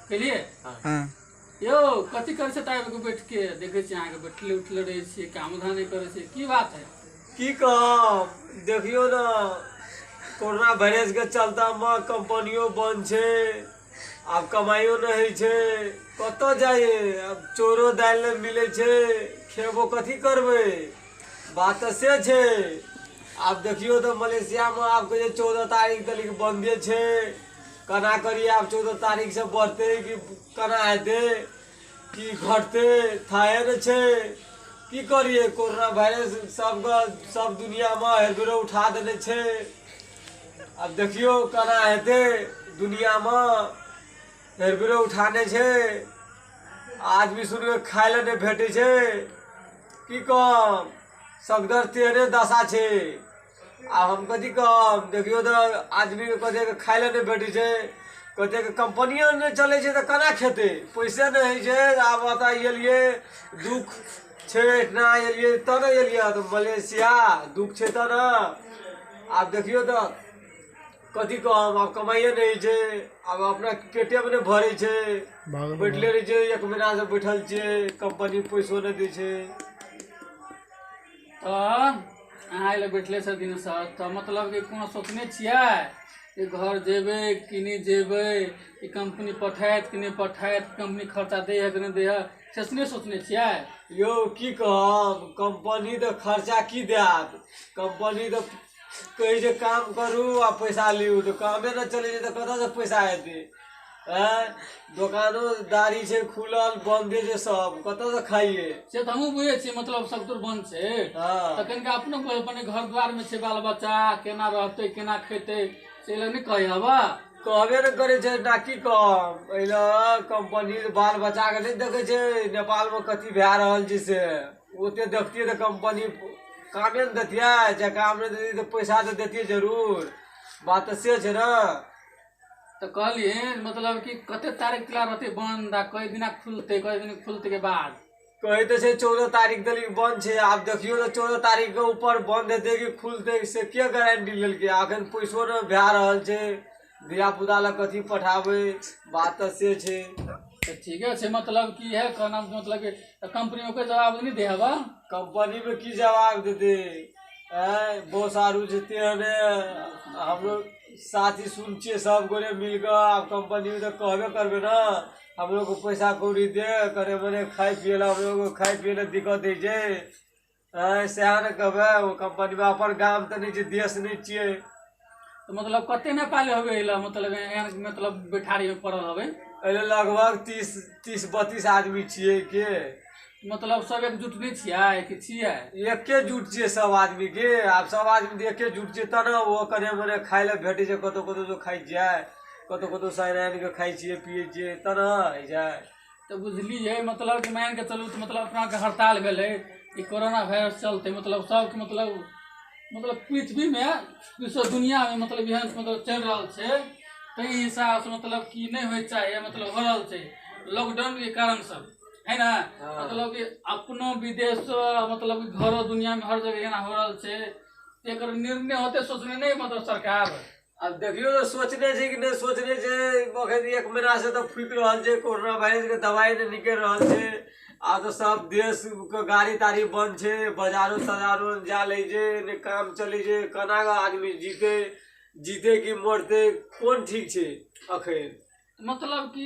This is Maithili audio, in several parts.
कहिए। हाँ। यौ कथी करै छै ताबि के बैठ के देखै छी अहाँके बैठले उठले रहै छियै, काम धाम नहि करै छियै, की बात है? की कहब, देखियौ ने कोरोना वायरस के चलता मे कंपनियो बंद छै, आब कमाइयो नहि होइ छै, कतऽ जाइए, आब चोरो दालि नहि मिलै छै, खेबो कथी करबै, बात तऽ से छै। आब देखियौ तऽ मलेशियामे आब कहै छै 14 तारीख तक बन्दे छै, केना करियै, आब 14 तारीख से बढ़तै कि केना हेतै कि घटतै थाहे नहि छै, की करियै। कोरोना वायरस सबके सब दुनियामे हेरबेरो उठा देने छै, आब देखियौ केना हेतै, दुनियामे हेरबेरो उठाने छै, आदमी सुनके खाय लए नहि भेटै छै, की कहब, सगदर तेहने दशा छै। आब हम कथी कहब, देखियौ तऽ आदमीके कतेक खाय लए नहि भेटै छै, कतेक कंपनियो नहि चलै छै तऽ केना खेतै, पैसे नहि होइ छै। आब एतऽ एलियै दुःख छै, एहिठिना एलियै तब ने एलियै तऽ मलेशिया दुःख छै तब ने। आब देखियौ तऽ कथी कहब, आब कमाइए नहि होइ छै, आब अपना पेटेमे नहि भरै छै, बैठले रहै छै, एक महीनासँ बैठल छियै, कंपनी पैसो नहि दै छै। तऽ अहाँ एहि लए बैठले छऽ दिनसँ, तऽ मतलब कि कोनो सोचने छियै कि घर जेबै कि नहि जेबै, कि कंपनी पठायत कि नहि पठायत, कंपनी खर्चा दै है कि नहि दै है, से नहि सोचने छियै? यौ की कहब, कंपनी तऽ खर्चा की देत, कंपनी तऽ कहै छै काम करू आ पैसा लिउ, तऽ कामे नहि चलै छै तऽ कतऽसँ पैसा एतै। आँय, दोकानो दारी छै खुलल बन्दे छै सब, कतऽसँ खाइए। से तऽ हमहूँ बुझै छियै, मतलब सब बन्द छै। हँ। तऽ कनिका अपनो अपने घर द्वारमे छै बाल बच्चा, केना रहतै केना खेतै से लए नहि कहै हबा? कहबे नहि करै छै ना, की कहब, एहि लए कंपनी बाल बच्चाके नहि देखै छै नेपालमे कथी भए रहल छै, से ओते देखतियै तऽ कंपनी कामे ने देतियै, जे काम नहि देतियै तऽ पैसा तऽ देतियै जरूर, बात तऽ से छै ने। तऽ कहलियै मतलब कि कते तारीख तक रहतै बन्द आ कई दिना खुलतै, कई दिन खुलतै के बाद? कहै तऽ छै 14 तारीख तक बन्द छै, आब देखियौ तऽ 14 तारीखके ऊपर बन्द हेतै कि खुलतै से के गारंटी लेलकै। अखन पैसो नहि भए रहल छै, धियापुता लए कथी पठाबै, बात तऽ से छै। तऽ ठीके छै, मतलब कि इएह कहना मतलब कि कंपनीमे कोइ जवाब नहि दै हबा? कंपनीमे की जवाब देतै, आँय बॉस आरू छै तेहने, हमरो साथी सुन छियै सब गोरे मिल कऽ, आब कंपनीमे तऽ कहबे करबै ने, हमरो को पैसा कौड़ी दे, कने मने खाय पियै लए, हमरो को खाय पियै लए दिक्कत होइ छै, आँय सएह ने कहबै। ओ कंपनीमे अपन गाम तऽ नहि छै, देश नहि छियै। तऽ मतलब कते नेपाली होबै एहि लए, मतलब एहन मतलब बैठारीमे पड़ल होबै? एहि लए लगभग 30-32 आदमी छियै के। मतलब सब एकजुट नहि छियै कि छियै? एके जुट छियै सब आदमी के, आब सब आदमी तऽ एके जुट छियै तब ने ओ कने मने खाय लए भेटै छै, कतहु कतहु जो खाइ छियै, कतहु कतहु सानि आनि कऽ खाइ छियै पियै छियै तब ने होइ छै। तऽ बुझलियै, मतलब कि मानि कऽ चलू तऽ मतलब अपनाके हड़ताल भेलै ई कोरोना वायरस चलते, मतलब सबके मतलब मतलब पृथ्वीमे विश्व दुनियामे मतलब एहन मतलब चलि रहल छै, ताहि हिसाबसँ मतलब कि नहि होइ चाही, मतलब हो रहल छै लॉकडाउनके कारण सब है ना। मतलब कि अपनो विदेश मतलब कि घरो दुनियामे हर जगह एना हो रहल छै, एकर निर्णय होते सोचने नहि मतलब सरकार। आब देखियौ तऽ सोचने छै कि नहि सोचने छै, अखन एक महीनासँ तऽ फूकि रहल छै कोरोना वायरसके दवाइ नहि निकलि रहल छै, आब तऽ सब देशके गाड़ी ताड़ी बन्द छै, बाजारो ताजारो जा लै छै, नहि काम चलै छै, केना कऽ आदमी जीतै, जीतै कि मरतै कोन ठीक छै अखन। मतलब कि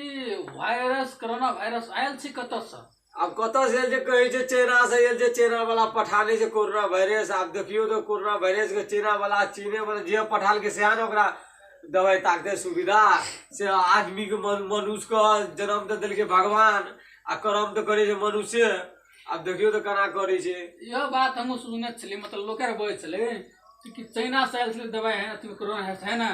वायरस कोरोना वायरस आयल छै कतऽसँ? आब कतऽसँ आयल छै, कहै छै चाइनासँ आयल छै, चाइनावला पठाने छै कोरोना वायरस। आब देखियौ तऽ कोरोना वायरसके चाइनावला चीनेवला जे पठालकै सएह ने ओकरा दवाइ ताकतै सुविधा, से आदमीके मनुष्यके जन्म तऽ देलकै भगवान आ कर्म तऽ करै छै मनुष्य, आब देखियौ तऽ केना करै छै। इहो बात हमहूँ सुनने छलियै, मतलब लोक आर बजै छलै कि चाइनासँ आयल छलै दवाइ है अथी कोरोना है ने,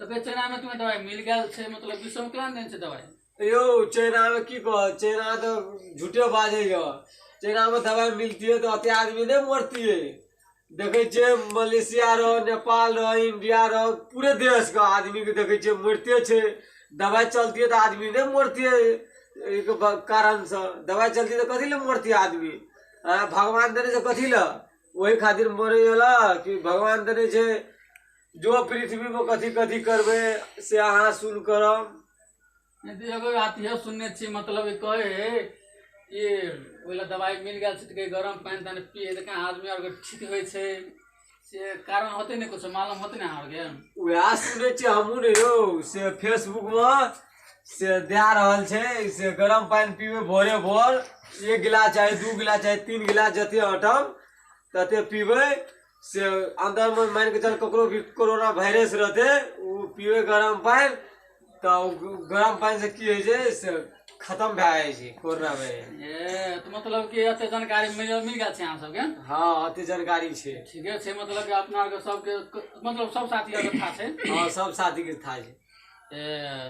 तऽ कहै चाइनामे तुम्हें दवाइ मिल गेल छै, मतलब विश्वमे केना देने छै दवाइ? यौ चाइनामे की कहत, चाइना तऽ झूठे बाजैए, चाइनामे दवाइ मिलतियै तऽ ओते आदमी नहि मरतियै। देखै छियै मलेशिया रह, नेपाल रह, इंडिया रह, पूरे देशके आदमीके देखै छियै मरिते छै, दवाइ चलतियै तऽ आदमी नहि मरतियै, एहिके कारणसँ दवाइ चलतियै तऽ कथी लए मरतियै आदमी? आँय भगवान देने छै कथी लए, ओहि खातिर मरै लए कि भगवान देने छै। जो पृथ्वीमे कथी कथी करबै से अहाँ सुन करब। नहि तऽ एगो बात इहो सुनने छी, मतलब ई कहै है ई ओहि लए दवाइ मिल गेल छै तऽ कहै गरम पानि तानि पियै तऽ कहाँ आदमी आरके ठीक होइ छै, से कारण होतै ने, किछो मालूम होतै ने अहाँ आरके? वएह सुनै छियै हमहूँ ने यौ, से फेसबुकमे से दए रहल छै से गरम पानि पीबै भोरे भोर, 1 गिलास चाहे 2 गिलास चाहे 3 गिलास, जते अटम तते पीबै, से अन्दरमे मानि कऽ चल ककरो भी कोरोना वायरस रहतै, ओ पीबै गरम पानि तऽ ओ गरम पानिसँ की होइ छै से खतम भए जाइ छै कोरोना वायरस। ए तऽ मतलब कि एते जानकारी मिल मिल गेल छै अहाँ सबके? हँ, एते जानकारी छै। ठीके छै, मतलब कि अपना आरके सबके मतलब सब साथी आरके था छै? हँ, सब साथीके था छै। ए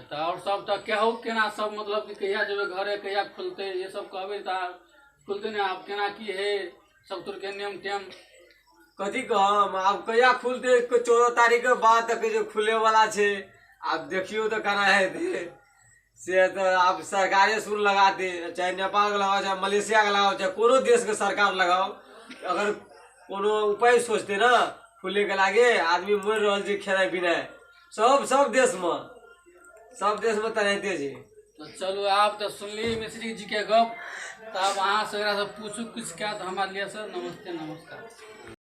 तऽ आओर सब तऽ कहू केना सब, मतलब कि कहिया जेबै घरे, कहिया खुलतै, ये सब कहबै तऽ खुलतै ने। आब केना की है सब तोरके नियम टेम? कथी कहम, आब कहिया खुलतै? 14 तारीख के बाद तऽ कहै छै खुले वाला छै। आब देखियौ तऽ केना हेतै से तऽ आब सरकारे सुन लगा दे, चाहे नेपालके लगाओ, चाहे मलेशियाके लगाओ, चाहे कोनो देशके सरकार लगाओ, अगर कोनो उपाय सोचतै ने खुलेके लागे। आदमी मरि रहल छै खेनाइ पिनाइ सब सब देशमे, सब देशमे तेनाहिते छै। तऽ चलू, आब तऽ सुनली मिश्री जी के गप, तऽ आब अहाँ से एकरा से पूछू किछु क्या, तऽ हमरा लिए सर नमस्ते, नमस्कार।